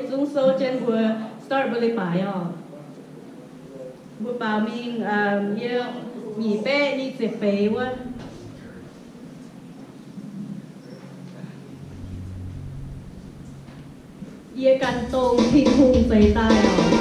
Zungv sou jienv mbuo start mbuo leiz-baaix oc. Mbuo baaux mingh yiem nyic baeqv nyic ziepc feix wuov. Yie ganh dongh Tin-Hungh zeix daaih oc.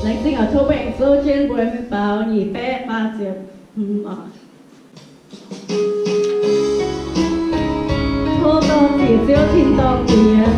Laengz zingh oc, tov mbuo aengx zoux jienv mbuo mingh baaux nyic baeqv faah ziepc hmz oc. Tov dorh ziec Ziouv tin-dorngh jiex.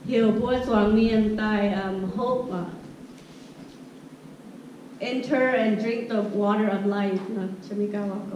Heuc mbuo zuangx mienh daaih, um, hope, uh, enter and drink the water of life. Nor, จะมีการบอก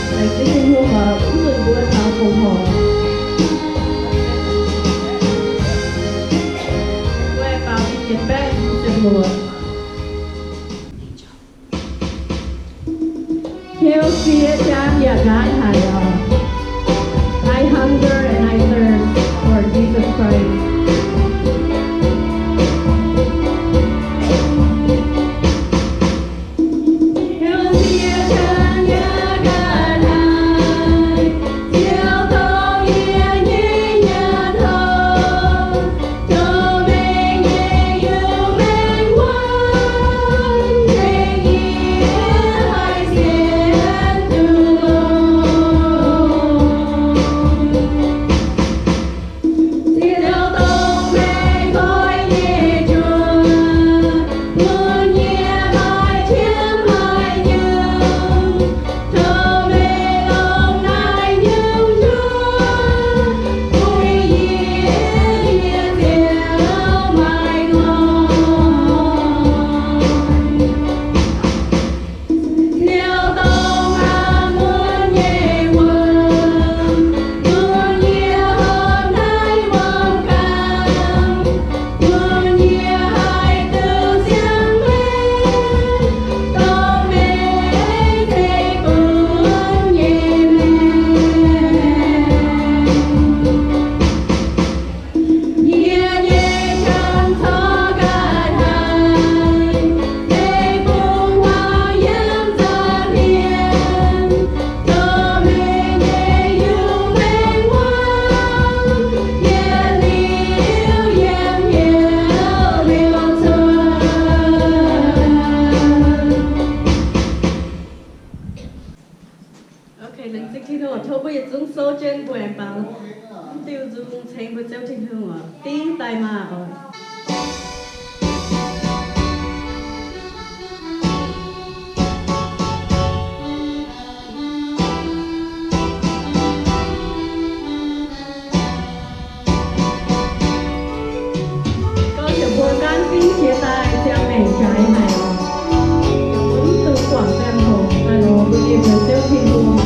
Laengz zingh Tin-Hungh oc, mv nzunc mbuo taux fongc horc. Mbuo aengx baaux nzung yietc baeqv nzung ziepc luoqc. Hnyouv siev jangv yaac naaiv haic oc. I hunger and I thirst for Jesus Christ. Tengx mbuo Ziouv Tin-Hungh oc, dingh daaih maah oc. Gorngv heuc mbuo gaanv zingv jiex daaih ziangh maengc jaaix haic oc. Mv zuqc guangc ziangh hoc daaih lorz mbuo nyei Ziouv Tin-Hungh.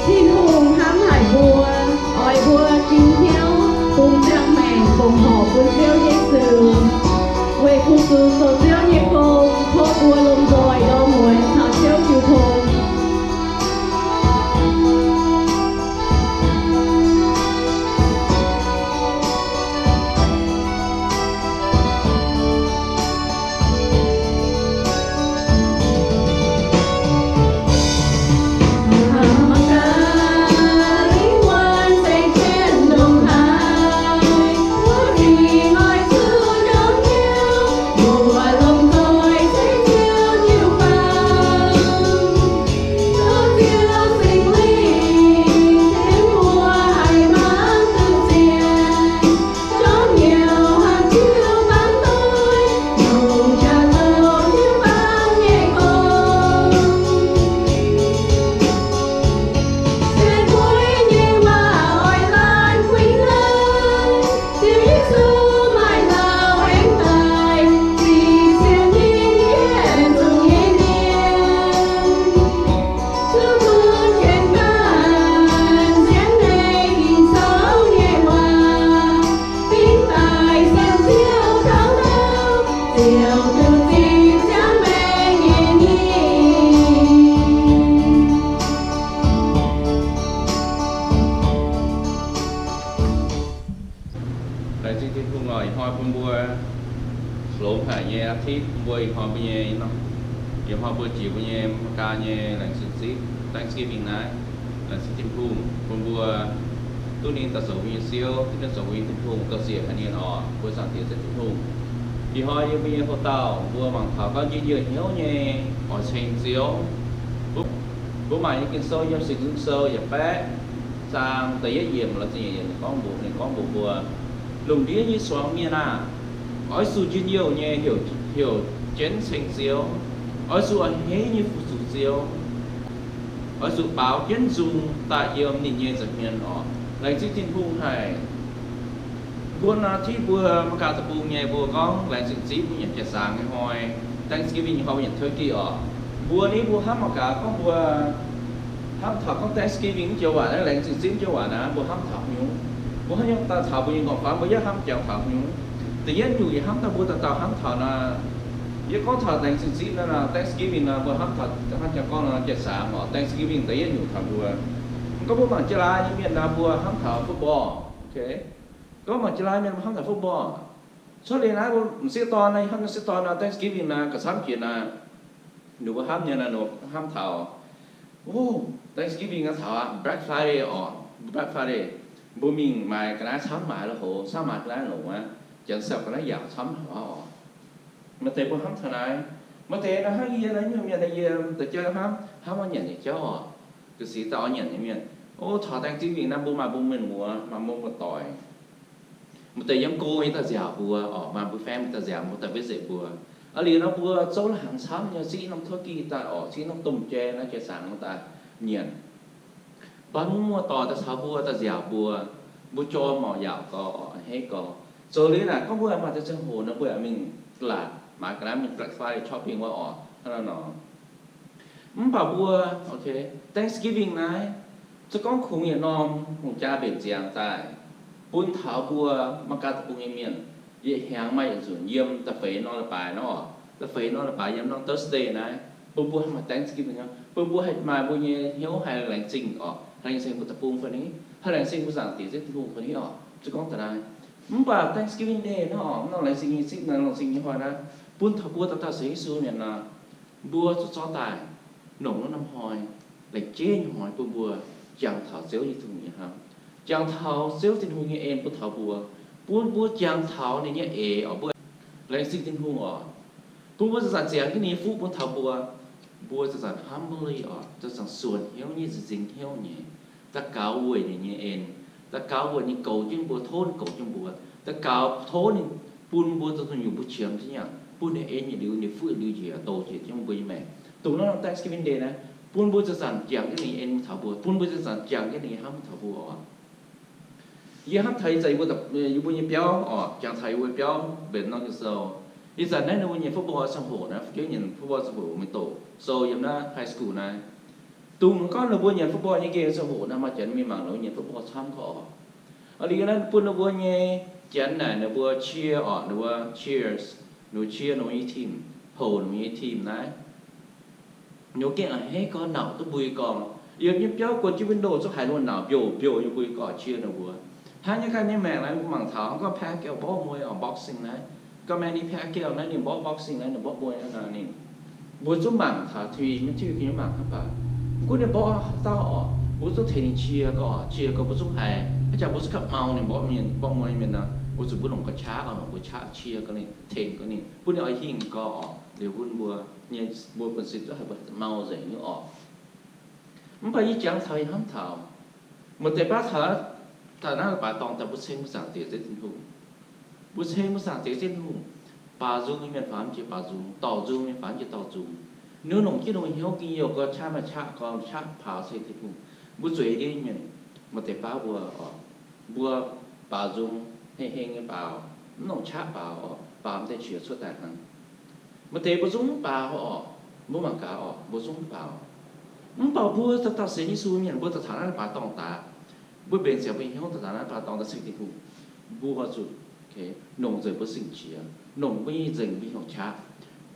Tin-Hungh hnamv haic mbuo, oix mbuo ging hnyouv bungx ziangh maengc fongc horc bun Ziouv Yesu, weic zuqc zoux Ziouv nyei gong, tov mbuo lomh nzoih ndorm muonz caux Ziouv jiu tong. Laengz zingh Tin-Hungh oc, ih hnoi bun mbuo longx haic nyei อาทิตย์, mbuo ih hnoi mbuo nyei, ih hnoi mbuo jiex mbuo nyei Meigaa nyei laengz zingh zipv, Thanksgiving naaiv. Laengz zingh Tin-Hungh bun mbuo duqv ninh daaih zoux mbuo nyei Ziouv, duqv ninh zoux mbuo nyei Tin-Hungh, gauh siec haic ninh oc, mbuo Zaangc Diex Ziouv Tin-Hungh. Ih hnoi yie mbuo nyei hoc-dauh mbuo mangc taux gorngv njien-youh hnyouv nyei oix ceng Ziouv. Mbuo, mbuo maaih nyei Ging-Sou yiem Singx Nzung Sou yietc baeqv zaang da'yietv yiemc lorz ziepc nyeic yiemc ninh gorngv mbuox, ninh gorngv mbuox mbuo, lungh ndiev nyei zuangx mienh aah! Oix zuqc njien-youh nyei heuc, heuc jienv ceng Ziouv. Oix zuqc a'hneiv nyei fu-sux Ziouv. Oix zuqc baaux jienv nzung daaih yiem ninh nyei nza'hmien oc. Laengz zingh Tin-Hungh haic. Mbuo nor, tengx mbuo Meigaa Deic-Bung nyei, mbuo gorngv Laengz Zingh Zipv, mbuo nyanc jaa-zaangc nyei hnoi, Thanksgiving nyei hnoi, mbuo nyanc turkey oc. Mbuo ni, mbuo hnamv mangc gaax gorngv mbuo hnamv taux gorngv Thanksgiving wuov joux waac naaiv, Laengz Zingh Zipv wuov joux waac naaiv, mbuo hnamv taux haaix nyungc? Mbuo hnamv nyei daaih taux mbuo nyei ngorc fangx, mbuo yaac hnamv jangx taux haaix nyungc? Da'yietv nyungc yie hnamv daaih mbuo dauh dauh hnamv taux naaiv, yie gorngv taux Laengz Zingh Zipv naaiv, Thanksgiving naaiv, mbuo hnamv taux, hnangv jangx gorngv nor, jaa-zaangc oc, Thanksgiving da'yietv nyungc taux mbuo. Gorngv mbuo mangc jaa-laai nyei mienh naaiv, mbuo hnamv taux football. Gorngv mangc jaa-laai mienh, mbuo hnamv taux football. Cuotv liuz naaiv, mbuo m'sieqv dorn naaiv, hnamv m'sieqv dorn naaiv, Thanksgiving naaiv, ga'camv jiex naaiv, ninh mbuo hnamv nyei naaiv, ninh mbuo hnamv taux, o, Thanksgiving naaiv taux aqv, Black Friday oc, Black Friday, mbuo mingh maaiz ga'naaiv camv, maaiz lui-houx camv, maaiz ga'naaiv longc aqv, janx sau ga'naaiv yaauc camv oc. Maaih deix mbuo hnamv taux naaiv. Maaih deix naaiv hnangv yie naaiv nyungc mienh naaiv, yie da'jauv hnamv, hnamv oix nyanc nyei jauv oc. Ga'sic daaih oix nyanc nyei mienh, o, taux Thanksgiving naaiv mbuo maaih mbuo mienh muoz, maaih mbuo muoz-doic. Maaih deix yiem go nyei daaih nziaauc mbuo oc, maaih mbuo family daaih nziaauc mbuo, daaih visit mbuo. Aa, liuz nor mbuo zouv la'hnaangx camv nyei, zipv norm turkey daaih oc, zipv norm domh jai naaiv jaa-zaangc daaih nyanc. Mv baac mbuo muoz-doic daaih caux mbuo daaih nziaauc mbuo, mbuo jorm oc, yaauc gau oc, a'hneiv gau. Zoux liuz naaic gorngv mbuo maaih deix ziangh hoc nor mbuo yaac mingh laatc maaiz ga'naaiv, mingh Black Friday shopping wuov oc, hnangv naaiv nor. Mv baac mbuo, Thanksgiving naaiv, se gorngv kungx yietc norm hungh jaa mbenc ziangx daaih, bun taux mbuo Meigaa Deic-Bung nyei mienh, yietc hnyangx maaih yietc nzunc yiem da'feix norm leiz-baaix nor, da'feix norm leiz-baaix yiem norm Thursday naaiv, bun mbuo haih maaih Thanksgiving, bun mbuo haih maaih mbuo nyei hnyouv haih laengz zingh oc, haih laengz zingh mbuo deic-bung fai ni, haih laengz zingh mbuo Zaangc Diex Ziouv Tin-Hungh fai ni oc. Se gorngv daaih naaiv, mv baac Thanksgiving Day naaiv oc, norm laengz zingh nyei zipv naaiv, laengz zingh nyei hnoi naaiv, bun taux mbuo dauh dauh sienx Yesu mienh nor, mbuo zuqc zorqv daaih longc wuov norm hnoi, laengz jeiv nyei hnoi bun mbuo jangx taux Ziouv nyei Tin-Hungh nyei hnamv, jangx taux Ziouv Tin-Hungh nyei en bun taux mbuo, bun mbuo jangx taux ninh nyei eix oc, mbuo laengz zingh Tin-Hungh oc, bun mbuo zanc-zanc ziangx jienv ninh nyei fuqv bun taux mbuo, mbuo zanc-zanc humbly oc, zanc-zanc suonc hnyouv nyei, nzingc hnyouv nyei, daux gaux weic ninh nyei en, daux gaux weic ninh goux jienv mbuo, tov ninh goux jienv mbuo, daux gaux tov ninh bun mbuo zoux nyungc mbuo qiemx jienv nyei, bun ninh en yietc liuz, ninh fuqv liuz njiec douc njiec jienv mbuo nyei maengc. Dongh naaiv norm Thanksgiving Day naaiv, bun mbuo zanc-zanc jangx jienv ninh nyei en bun taux mbuo, bun mbuo zanc-zanc jangx jienv ninh nyei hnamv bun taux mbuo oc. Yie hnamv taux ih zanc mbuo, yie mbuo nyei biauv oc, jangx taux yie mbuo biauv mbenc norm Ging-Sou. Ih zanc naaiv ninh mbuo nyanc football ziangh hoc naaiv, fu'jueiv nyanc football ziangh hoc mingh doqc sou yiem naaiv high school naaiv. Dongh gorngv ninh mbuo nyanc football nyei geh ziangh hoc naaiv, maaih janx mingh mangc ninh mbuo nyanc football camv gorqv oc. Aa, liuz naaiv bun ninh mbuo nyei janx naaic ninh mbuo cheer oc, ninh mbuo cheers, ninh mbuo cheer ninh mbuo nyei team, houc ninh mbuo nyei team naaiv. Ninh mbuo gengh a'hneiv gorx, nauc duqv mbui gorx. Yiem nyei biauv guon jienv window zungv haiz ninh mbuo nauc mbiouh mbiouh nyei mbui gorx cheer ninh mbuo. Hnangv nyei ganh nyei maengc naaiv, mbuo mangc taux gorngv Pacquiao mborqv muei oc, boxing naaiv. Gorngv Manny Pacquiao naaiv ninh mborqv boxing naaiv, ninh mborqv muei naaiv ninh, mbuo zungv mangc taux T V, maiv T V nyei mangc hnangv baac, mv gunv ninh mborqv haaix dauh oc, mbuo zungv tengx ninh cheer gorx, cheer gorx mbuo zungv haiz, haaix zanc mbuo zungv gapv mau ninh mborqv mienh, mborqv muei mienh nor, mbuo zuqc mbuo longc ga'qaqv oc, longc ga'qaqv cheer gorx ninh, tengx gorx ninh, bun ninh oix hingh gorx oc, liuz bun mbuo nyei, mbuo buonv-sin zungv haiz mbuo mau nzengc nyei oc. Mv baac yie jangx taux, yie hnamv taux, maaih deix baav taux, taux naaiv leiz-baaix dorngh daaih mbuo ceng mbuo Zaangc Diex Ziouv Tin-Hungh. Mbuo ceng mbuo Zaangc Diex Ziouv Tin-Hungh. Baaux nzung nyei mienh faaux jiex baaux nzung, dorh nzung nyei mienh faaux jiex dorh nzung. Ninh longc jienv ninh nyei hnyouv, ging youh gorx, qaqv maaih qaqv gorx, qaqv paaux ceng Tin-Hungh. Mbuo zueiz ndiev mienh, maaih deix baav mbuo oc, mbuo baaux nzung, heng heng nyei baaux, mv longc qaqv baaux oc, baaux m'deix qiex cuotv daaih hnangv. Maaih deix mbuo zungv mv baaux oc, mbuo mangc gaax oc, mbuo zungv mv baaux. Mv baac mbuo dauh dauh sienx Yesu mienh, mbuo daaih taux naaiv leiz-baaix dorngh daaih, mbuo mbenc ziangx mbuo nyei hnyouv daaih taux naaiv leiz-baaix dorngh daaih ceng Tin-Hungh, mbuo zuqc longc nzengc mbuo sing-qiex, longc mbuo nyei nzengc mbuo nyei hnyouv qaqv,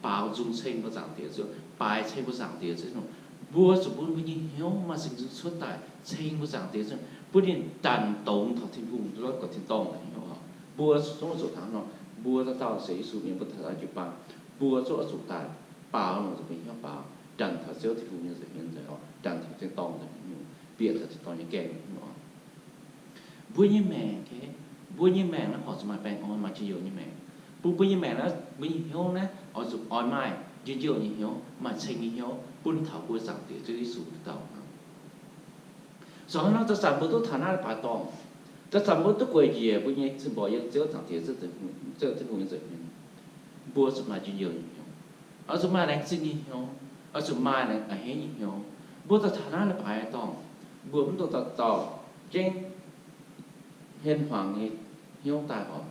baaux nzung ceng mbuo Zaangc Diex Ziouv, baaix ceng mbuo Zaangc Diex Ziouv Tin-Hungh. Mbuo zuqc bun mbuo nyei hnyouv maaih sing nzung cuotv daaih ceng mbuo Zaangc Diex Ziouv, bun ninh danc dongz taux Tin-Hungh, lorz gorx tin-dorngh nyei hnyouv oc. Mbuo zungv zuqc hnangv nor, mbuo dauh dauh sienx Yesu mienh, mbuo taux naaiv jiu-baang, mbuo zungv oix zuqc daaih baaux longc nzengc mbuo nyei hnyouv baaux, danc taux Ziouv Tin-Hungh nyei nza'hmien nzengc oc, danc taux tin-dorngh nzengc nyei hnyouv, bieqc taux tin-dorngh nyei gaengh nyei hnyouv oc. Mbuo nyei maengc, mbuo nyei maengc naaiv horpc zuqc maaih baengh orn, maaih njien-youh nyei maengc. Bun mbuo nyei maengc naaiv, mbuo nyei hnyouv naaiv oix zuqc oix maaih njien-youh nyei hnyouv, maaih ceng nyei hnyouv, bun taux mbuo Zaangc Diex Ziouv Yesu dauh hnangv. Zoux hnangv nor, zanc-zanc mbuo duqv taux naaiv leiz-baaix dorngh, zanc-zanc mbuo duqv gueic njiec mbuo nyei cin-mborqc yiem Ziouv Zaangc Diex, Ziouv Tin-Hungh nyei nza'hmien, mbuo zuqc maaih njien-youh nyei hnyouv. Oix zuqc maaih laengz zingh nyei hnyouv, oix zuqc maaih a'hneiv nyei hnyouv. Mbuo daaih taux naaiv leiz-baaix dorngh, mbuo mv dungx dauh dauh gengh hmien hmuangx nyei hnyouv daaih oc.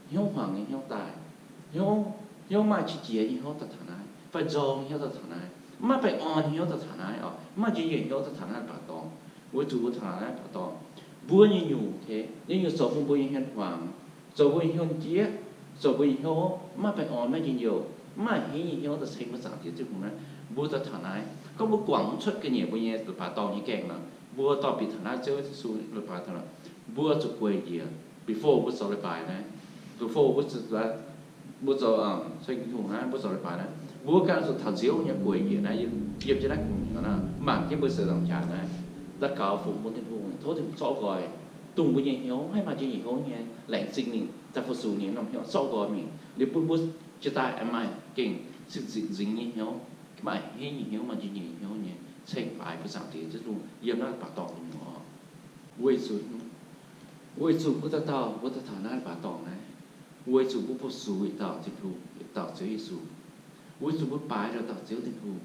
Hnyouv hmuangx nyei hnyouv daaih. Hnyouv, hnyouv maaih qiex jiez nyei hnyouv daaih taux naaiv, fai nzorng nyei hnyouv daaih taux naaiv, mv maaih baengh orn nyei hnyouv daaih taux naaiv oc, mv maaih njien-youh hnyouv daaih taux naaiv baac dorngx. Weic zuqc mbuo taux naaiv baac dorngx, mbuo nyei nyungc, nyei nyungc zoux bun mbuo nyei hnyouv hmuangx, zoux mbuo nyei hnyouv jieqv, zoux mbuo nyei hnyouv mv maaih baengh orn, mv maaih njien-youh, mv maaih hingv nyei hnyouv daaih ceng mbuo Zaangc Diex Tin-Hungh naaiv, mbuo daaih taux naaiv. Gorngv mbuo guangc mv cuotv ga'nyiec mbuo nyei leiz-baaix dorngh nyei gaengh nor, mbuo dorh bieqc taux naaiv Ziouv Yesu leiz-baaix taux naaiv, mbuo zuqc gueic njiec. Before mbuo zoux leiz-baaix naaiv, before mbuo zoux, mbuo zoux, ceng Tin-Hungh naaiv, mbuo zoux leiz-baaix naaiv, mbuo ganh zuqc taux Ziouv nyei gueic njiec naaiv, yiem jienv naaiv kungx mangc jienv mbuo seix zaangc qaqv naaiv, daux gaux fungx bun Tin-Hungh, tov Tin-Hungh zorqv nqoi, dongh mbuo nyei hnyouv haih maaih njien-youh hnyouv nyei, laengz zingh ninh daaih fu-sux ninh norm hnyouv, zorqv nqoi mingh, liuz bun mbuo jiex daaih maaih gengh cing-nzengc nyei hnyouv, maaih henv nyei hnyouv, maaih njien-youh nyei hnyouv nyei, ceng baaix mbuo Zaangc Diex Ziouv Tin-Hungh yiem naaiv leiz-baaix dorngh nyei oc. Weic zuqc, weic zuqc mbuo dauh dauh mbuo daaih taux naaiv leiz-baaix dorngh naaiv, weic zuqc mbuo fu-sux yietc dauh Tin-Hungh, yietc dauh Ziouv Yesu, weic zuqc mbuo baaix dauh dauh Ziouv Tin-Hungh,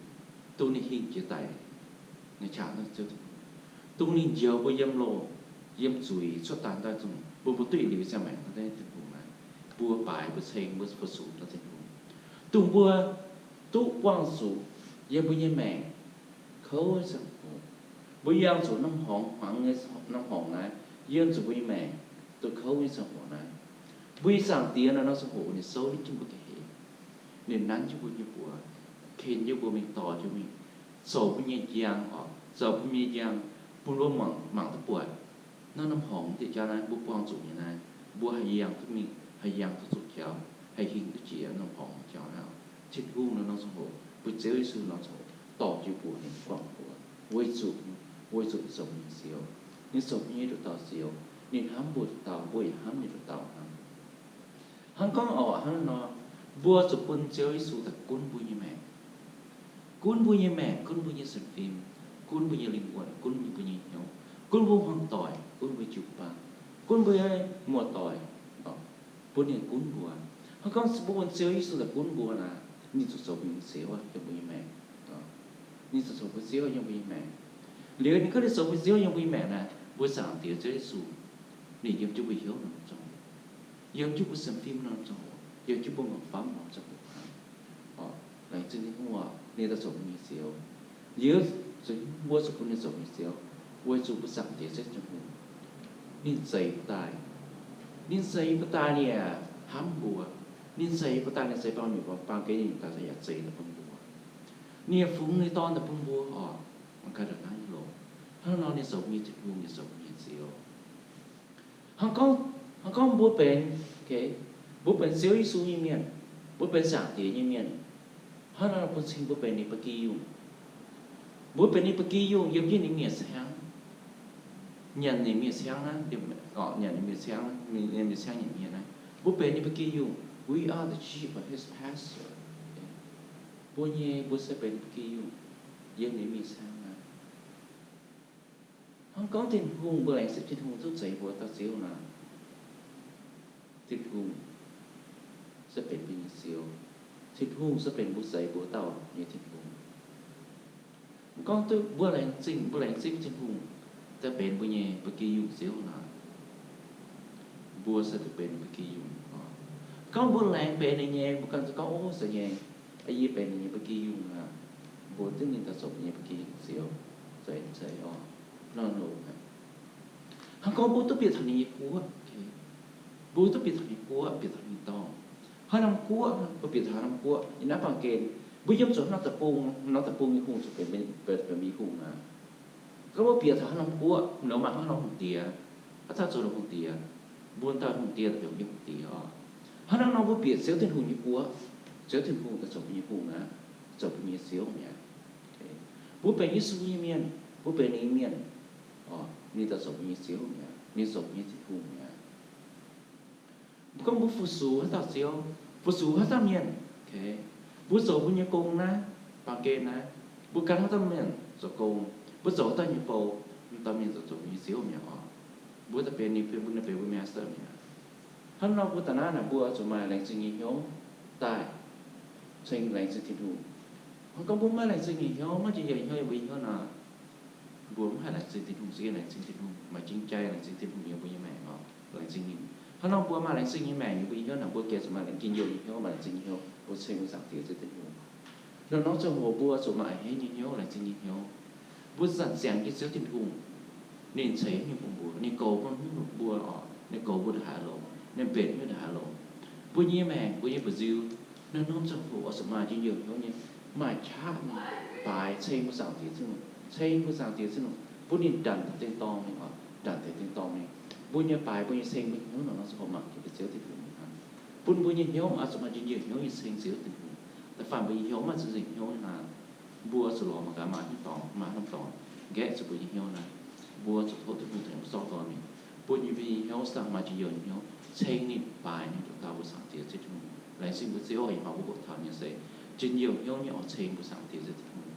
dongh ninh hingh jiex daic, ninh qaqv Ziouv Tin-Hungh, dongh ninh njoux mbuo yiem loh, yiem zuiz cuotv daaih daaih, dongh bun mbuo duqv yietc liuz ziangh maengc daaih Tin-Hungh naaiv, mbuo baaix mbuo ceng mbuo fu-sux dauh Tin-Hungh, dongh mbuo duqv buangh zuqc yiem mbuo nyei maengc kouv ziangh hoc, mbuo yangh zuqc norm horngz, hmuangx nyei norm horngz naaiv yiem zuqc mbuo nyei maengc, duqv kouv nyei ziangh hoc naaiv, mbuo nyei Zaangc Diex naaiv norm ziangh hoc ninh souv jienv mbuo ga'heix, ninh nanv jienv mbuo nyei buoz, ken jienv mbuo mingh, dorh jienv mingh, zoux mbuo nyei njang oc, zoux mbuo nyei njang, bun mbuo mangc, mangc duqv buatc naaiv norm horngz diuh jauv naaiv mbuo buangh zuqc nyei naaiv, mbuo haih yangh duqv mingh, haih yangh duqv zuqc jauv, haih hingh duqv jiex norm horngz jauv naaiv. Tin-Hungh naaiv norm ziangh hoc, mbuo Ziouv Yesu norm ziangh hoc dorh jienv mbuo, ninh guangc mbuo, weic zuqc, weic zuqc ninh zoux mbuo nyei Ziouv. Ninh zoux mbuo nyei nduqc dauh Ziouv. Ninh hnamv mbuo nduqc dauh, mbuo yaac hnamv ninh nduqc dauh hnamv. Hnangv gorngv oc, hnangv nor, mbuo zuqc bun Ziouv Yesu daaih gunv mbuo nyei maengc. Gunv mbuo nyei maengc, gunv mbuo nyei sienx fim, gunv mbuo nyei lingh wuonh, gunv mbuo nyei hnyouv, gunv mbuo hmuangv doic, gunv mbuo jiu-baang, gunv mbuo muoz-doic, bun ninh gunv mbuo. Hnangv gorngv mbuo bun Ziouv Yesu daaih gunv mbuo naaic, ninh zuqc zoux mbuo nyei Ziouv yiem mbuo nyei maengc. Ninh zuqc zoux mbuo Ziouv yiem mbuo nyei maengc. Liuz ninh gorngv ninh zoux mbuo Ziouv yiem mbuo nyei maengc naaic, mbuo Zaangc Diex Ziouv Yesu, ninh yiem jienv mbuo hnyouv norm ziangh hoc, yiem jienv mbuo sienx fim norm ziangh hoc, yiem jienv mbuo m'famv norm ziangh hoc hnangv. Laengz zingh Tin-Hungh oc, ninh daaih zoux mbuo nyei Ziouv. Liuz mbuo zuqc bun ninh zoux mbuo nyei Ziouv, weic zuqc mbuo Zaangc Diex Ziouv Tin-Hungh, ninh zeix mbuo daaih. Ninh zeix mbuo daaih, ninh yaac hnamv mbuo. Ninh zeix mbuo daaih, ninh zeix baamh mienh baamh gen mingh daaih, ninh yaac zeix daaih bun mbuo. Ninh yaac fungx ninh Dorn daaih bun mbuo oc, mangc gaax ndongc naaiv nyei longx. Hnangv nor ninh zoux mbuo nyei Tin-Hungh, ninh zoux mbuo nyei Ziouv. Hnangv gorngv, hnangv gorngv mbuo benx, mbuo benx Ziouv Yesu nyei mienh, mbuo benx Zaangc Diex nyei mienh, hnangv nor bun cing mbuo benx ninh ba'gi yungh. Mbuo benx ninh ba'gi yungh yiem jienv ninh mienh ciangv, nyanc ninh mienh ciangv naaiv, nyanc ninh mienh ciangv, ninh mienh ciangv nyanc mienh naaiv. Mbuo benx ninh ba'gi yungh. We are the sheep of his pasture. Mbuo nyei, mbuo se benx ninh ba'gi yungh yiem ninh mienh ciangv naaiv. Hnangv gorngv Tin-Hungh, mbuo laengz zingh Tin-Hungh duqv zeix mbuo dauh Ziouv naaic, Tin-Hungh se benx mbuo nyei Ziouv. Tin-Hungh se benx mbuo zeix mbuo dauh nyei Tin-Hungh. Gorngv duqv mbuo laengz zingh, mbuo laengz zingh Tin-Hungh daaih benx mbuo nyei ba'gi yungh Ziouv naaic, mbuo se duqv benx ba'gi yungh. Gorngv mbuo laengz benx ninh nyei, mbuo ganh se gorngv, ov, se nyei, yie benx ninh nyei ba'gi yungh aqv. Mbuo duqv ninh daaih zoux mbuo nyei ba'gi yungh Ziouv, zeix zeix oc. Hnangv gorngv mbuo duqv bieqc taux ninh nyei guoqv, mbuo duqv bieqc taux ninh nyei guoqv, bieqc taux ninh dorngh. Haaix norm guoqv, mbuo bieqc taux haaix norm guoqv, yiem naaiv baamh gen, mbuo yiem zuqc norm deic-bung, norm deic-bung nyei hungh zuqc benx, benx mbuo nyei hungh aqv. Gorngv mbuo bieqc taux haaix norm guoqv, mbuo maaih haaix norm hungh diex, haaix dauh zoux ninh hungh diex, mbuo dauh hungh diex daaih benx mbuo nyei hungh diex oc. Hnangv naaiv nor mbuo bieqc Ziouv Tin-Hungh nyei guoqv, Ziouv Tin-Hungh daaih zoux mbuo nyei hungh aqv, zoux mbuo nyei Ziouv mi'aqv. Mbuo benx Yesu nyei mienh, mbuo benx ninh nyei mienh, ninh daaih zoux mbuo nyei Ziouv mi'aqv, ninh zoux mbuo nyei Tin-Hungh mi'aqv. Mbuo gorngv mbuo fu-sux haaix dauh Ziouv, fu-sux haaix dauh mienh, mbuo zoux mbuo nyei gong naaiv, baamh gen naaiv, mbuo gan haaix dauh mienh zoux gong, mbuo zoux haaix dauh nyei bou, dauh mienh zoux, zoux mbuo nyei Ziouv mi'aqv oc. Mbuo daaih benx ninh, benx mbuo, benx mbuo master mi'aqv. Hnangv nor mbuo daaih naaiv naaic mbuo zuqc maaih laengz zingh nyei hnyouv daaih ceng laengz zingh Tin-Hungh. Hnangv gorngv mbuo maiv laengz zingh nyei hnyouv, maiv njien-youh hnyouv yiem mbuo nyei hnyouv nor, mbuo mv haih laengz zingh Tin-Hungh. Se yie laengz zingh Tin-Hungh, maaih jing jai laengz zingh Tin-Hungh yiem mbuo nyei maengc oc, laengz zingh ninh. Hnangv nor mbuo maaih laengz zingh nyei maengc, mbuo nyei hnyouv naaic mbuo gengh zuqc maaih laengz zingh, njien-youh nyei hnyouv, maaih laengz zingh nyei hnyouv, mbuo ceng mbuo Zaangc Diex Ziouv Tin-Hungh. Hnangv nor ziangh hoc mbuo zuqc maaih a'hneiv nyei hnyouv, laengz zingh nyei hnyouv. Mbuo zanc ziangx jienv Ziouv Tin-Hungh, ninh ceix nyei bun mbuo, ninh goux bun mbuo oc, ninh goux mbuo ndongc haaix longx, ninh mbenc mbuo ndongc haaix longx. Mbuo nyei maengc, mbuo nyei mba'nziu, hnangv nor ziangh hoc oix zuqc maaih njien-youh hnyouv nyei, maaih qaqv nyei baaix ceng mbuo Zaangc Diex Tin-Hungh, ceng mbuo Zaangc Diex Tin-Hungh, bun ninh ndanc deix ding-dorngh mingh oc, ndanc deix ding-dorngh mingh. Mbuo nyei baaix, mbuo nyei ceng, mbuo nyei hnyouv naaic nor ziangh hoc mangc gaax Ziouv Tin-Hungh nyei hnangv. Bun mbuo nyei hnyouv oix zuqc maaih njien-youh hnyouv nyei ceng Ziouv Tin-Hungh. Da'faanh mbuo nyei hnyouv maaih za'eix hnyouv nyei hnangv, mbuo zuqc lorz mangc gaax maaih haaix norm dorngx, maaih haaix norm dorngx nqaeqv zuqc mbuo nyei hnyouv naaiv. Mbuo zuqc tov Tin-Hungh tengx mbuo zorqv dorn mingh, bun mbuo nyei hnyouv daaih maaih njien-youh nyei hnyouv, ceng ninh baaix nyei nduqc dauh mbuo Zaangc Diex Ziouv Tin-Hungh. Laengz zingh mbuo Ziouv, yie hnamv mbuo hoqc taux nyei se njien-youh hnyouv nyei oix ceng mbuo Zaangc Diex Ziouv Tin-Hungh.